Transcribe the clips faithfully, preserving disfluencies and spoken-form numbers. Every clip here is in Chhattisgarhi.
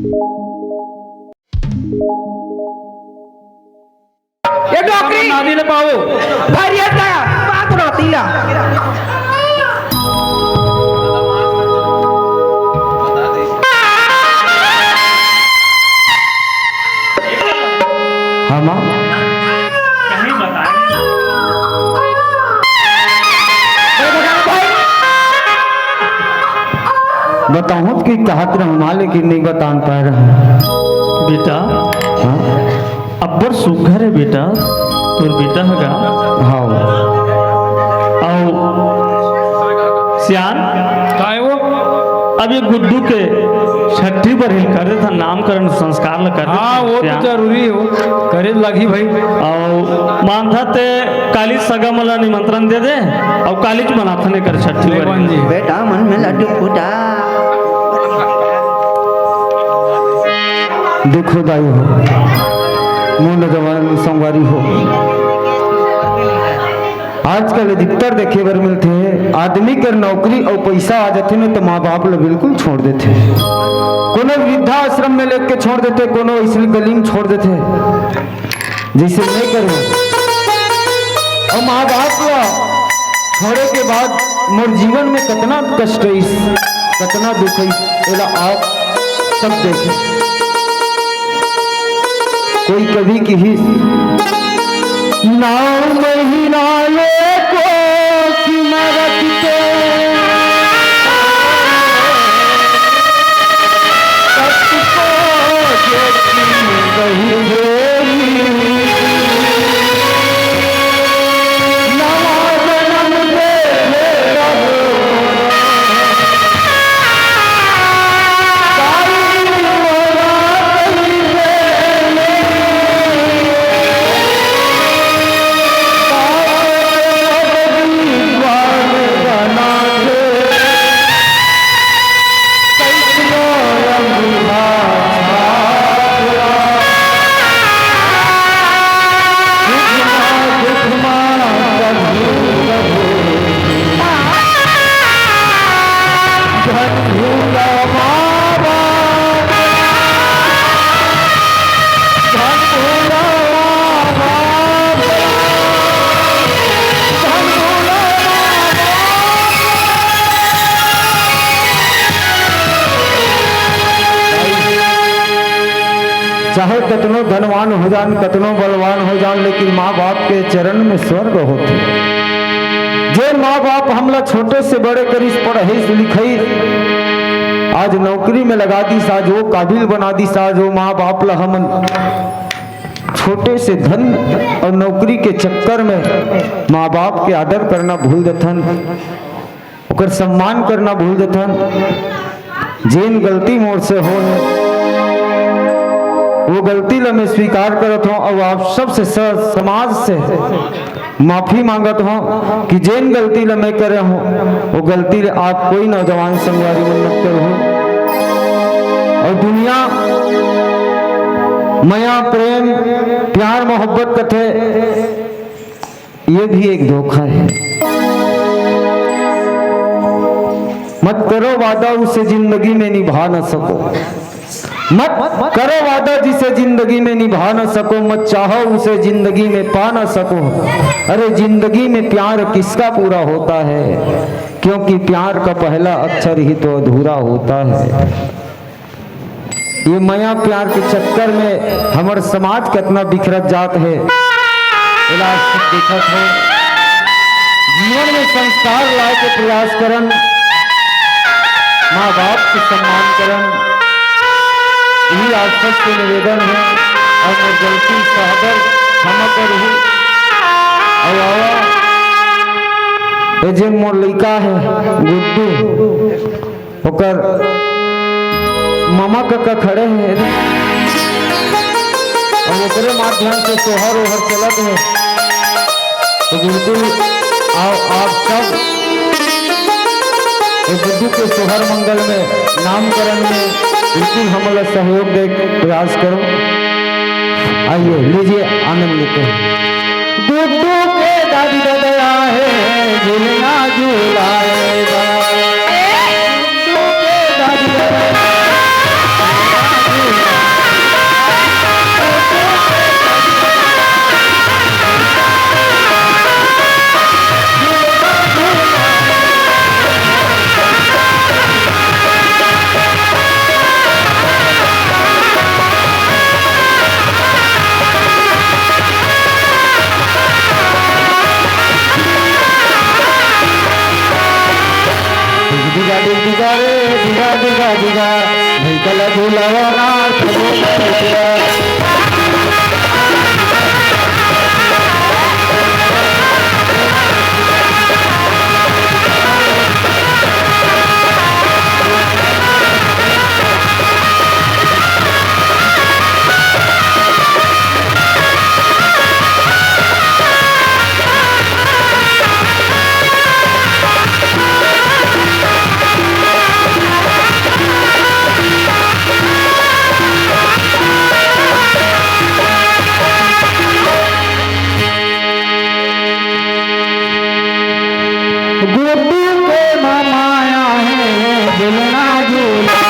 ये डोकरी। नादी ले पाओ। भरिया का बात रोती ला। हाँ, माँ। बताऊं तो कि कहत रहूं माँ, लेकिन नहीं बता पा रहा। बेटा, हाँ? अब्बड़ सुघर हे बेटा, तोर बेटा ह गा। हाँ। अउ सियान, काय वो? अब ये गुड्डू के छट्ठी बर हिल कर देथन, नामकरण संस्कार ल कर देथन, हाँ, वो तो सियान। जरूरी हो, करे लगही भाई। अउ मानथा ते काली सगा मन ला निमंत्रण दे दे, अउ कालीच मनाथन एकर छट्ठी बर। बेटा मन में लड्डू फूटा। देखो दाई हो, मोर नौजवान संगवारी हो, आजकल अधिकतर देखे बर मिलथे, आदमी कर नौकरी अउ पइसा आ जाथे न, त माँ बाप ल बिल्कुल छोड़ देथे। कोनो वृद्धाश्रम में लेके छोड़ देथे, कोनो अइसने गली में छोड़ देथे, जइसे मैं करूँ। अउ माँ बाप ल छोड़े के बाद मोर जीवन में कतना कष्ट आइस, कतना दुख आइस, एला आप सब देखे। कोई कवि किहिस, नौ महीना ले कोख में रखते, सबको देखी वही देवी। नवा जन्म दे दे प्रभु। चाहे कतनो धनवान हो जान, कतनो बलवान हो जान, लेकिन माँ बाप के चरण में स्वर्ग होथे। जे माँ बाप हमला छोटे से बड़े करिस, पढ़ाइस लिखाइस, आज नौकरी में लगा दिस, आज वो काबिल बना दिस, आज वो माँ बाप ला हमन छोटे से धन अउ नौकरी के चक्कर में माँ बाप के आदर करना भूल देथन। ओकर सम्मान करना भूल देथन। जेन गलती मोर से होय हे, वो गलती ला मैं स्वीकार करत हूँ अउ आप सबसे स-, समाज से माफी मांगत हूँ कि जेन गलती ला मैं करे हूँ, वो गलती ला आप कोई नौजवान संगवारी मन मत करो। अउ दुनिया मया, प्रेम, प्यार, मोहब्बत कथे, ये भी एक धोखा है। मत करो वादा, उसे जिंदगी में निभा न सको। मत करो वादा, जिसे जिंदगी में निभा न सको। मत चाहो, उसे जिंदगी में पा न सको। अरे, जिंदगी में प्यार किसका पूरा होता है, क्योंकि प्यार का पहला अक्षर ही तो अधूरा होता है। ये मया प्यार के चक्कर में हमर समाज कतना बिखरत जात हे, एला आप सब देखत हो। जीवन में संस्कार लाए के प्रयास करन, माँ बाप के सम्मान करन, यही आप सबसे निवेदन हे। अउ मोर गलती सहदर क्षमा करहू। अउ आवा, ये जे मोर लइका हे गुड्डू, ओकर ममा कका खड़े हे, अउ ओकरे माध्यम से सोहर ओहर चलत हे। तो बिल्कुल आओ, आप सब ये गुड्डू के सोहर मंगल में, नामकरण में बिल्कुल हमला सहयोग दे के प्रयास करो। आइए, लीजिए, आनंद लेते हैं। गुड्डू के दादी ददया हे, झुलना झुलाएगा। गुड्डू के दादी ददया हे, दिगा रे, दिगा, दिगा, दिगा, लइका ला झुलावा ना, सबो लइका। गुड्डू के ममाया हे, झुलना झूला।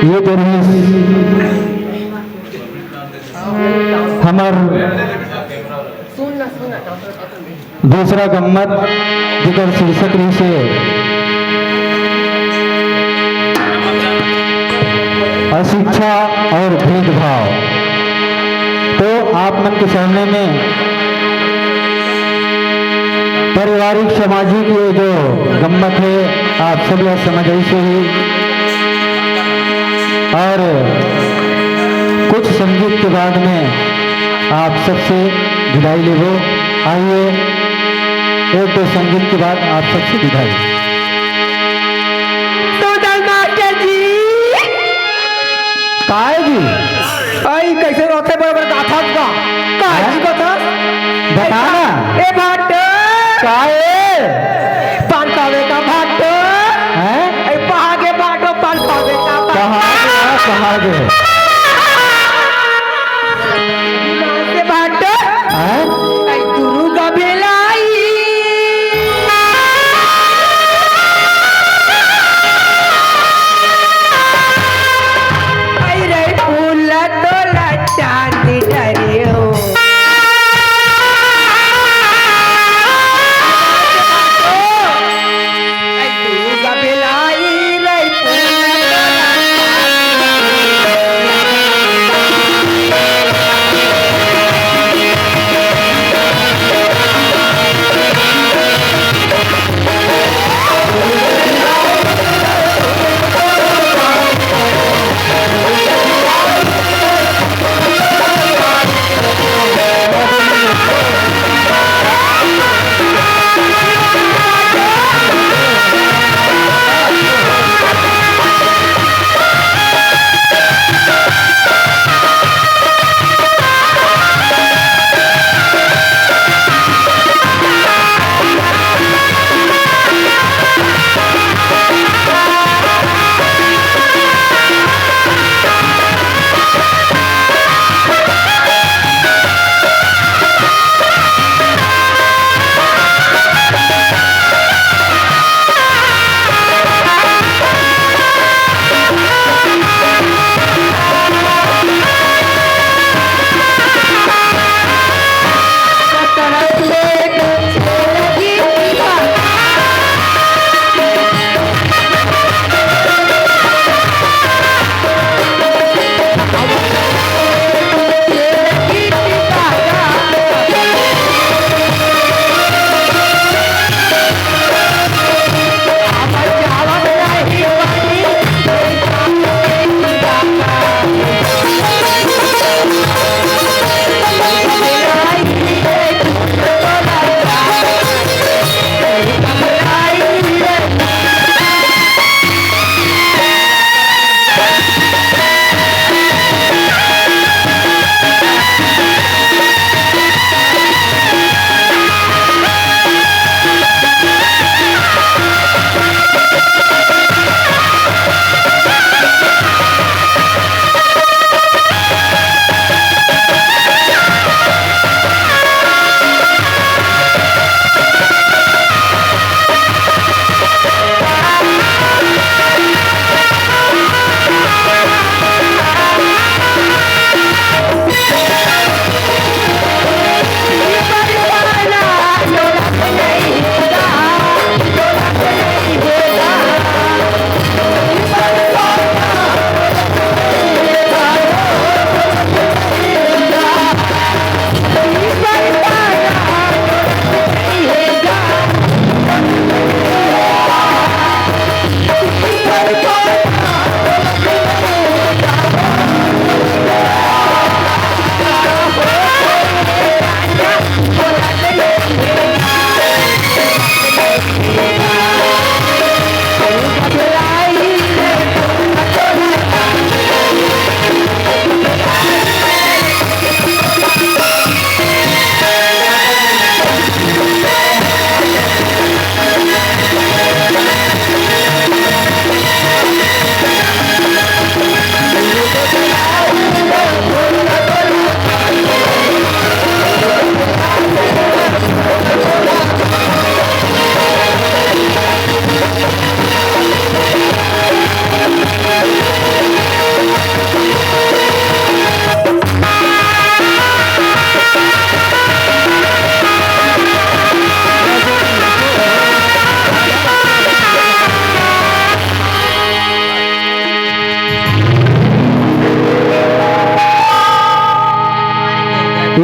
ये तो रहिस हमर दूसरा गम्मत, जेकर शीर्षक रहिसे अशिक्षा और भेदभाव। तो आप मन के सामने में पारिवारिक सामाजिक ये जो गम्मत हे, आप सब ला समझ आइस होही। और कुछ संगीत के बाद में आप सबसे विदाई लेबो। आइए, एक दो संगीत के बाद आप सबसे विदाई। सुंदर मास्टर जी। काय जी? आई, कैसे रोथे बरोबर गाथस का? काय जी कथस? बता ना। ए भाटो। काय? पान खावे का भाटो। हैं? ए पहागे भाटो, पान खावे का भाटो। पहागे, हाँ, पहागे। से भाटो। हैं? ए दुर्गा भेलाई। आई रे फूल तोला चांदी डरियो। आई दुर्गा भेलाई रे फूल तोला चांदी डरियो।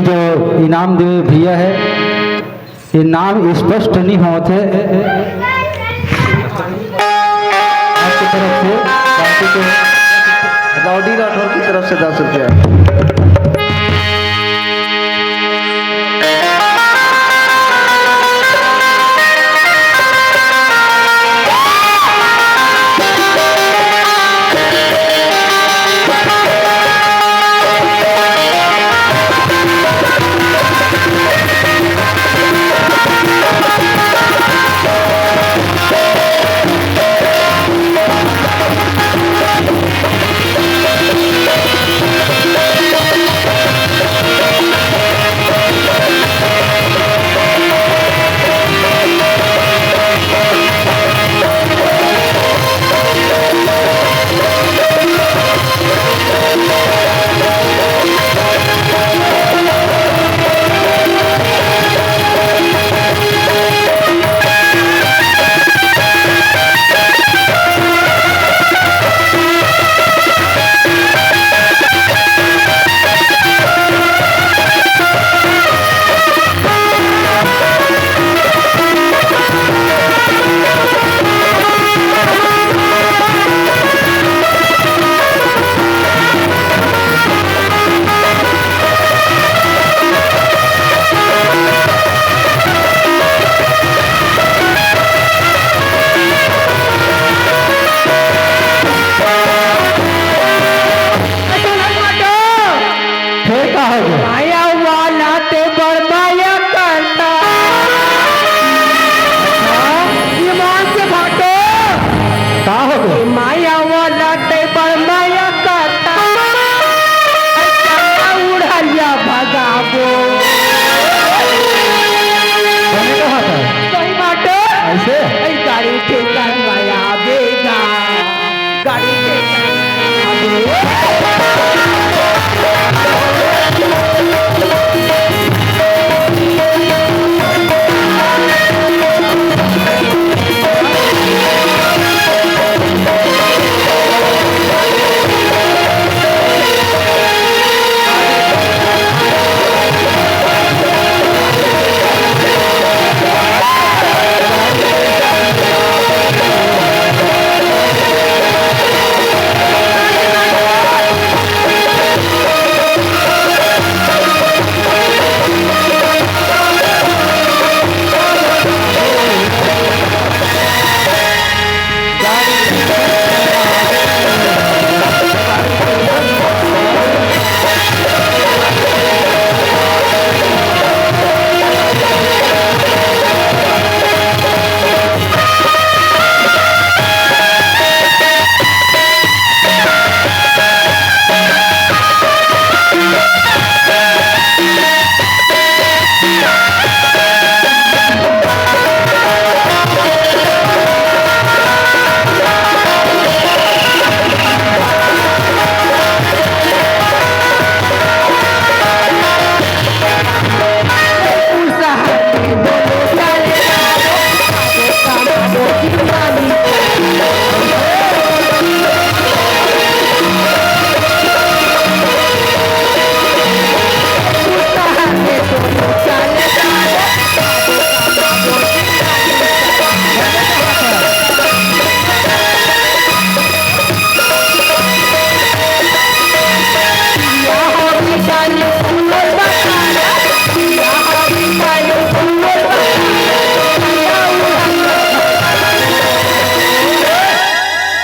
जो इनाम दे भैया है, ये नाम स्पष्ट नहीं होते। आपकी तरफ से, पार्टी के, राउडी राठौर की तरफ से दस रुपया। फेर का हो गया? माया वाला ते बड़ माया करता। ईमान से भाटो। का हो गया? माया वाला ते बड़ माया करता। चंदा उड़ारिया भगाबो। बने का होता है? सही भाटो। ऐसे? ऐ गाड़ी ठेकर माया बेगा। गाड़ी ठेकर।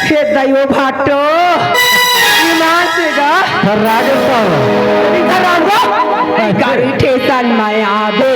हे दैव भाटो, ईमान से गा। थर्रा गेस का? थर्रा गेस। गाड़ी ठेसन में आगे।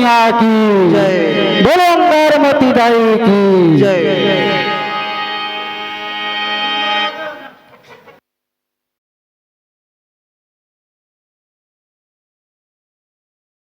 की। जय। बोलो अंगारमती दाई की। जय।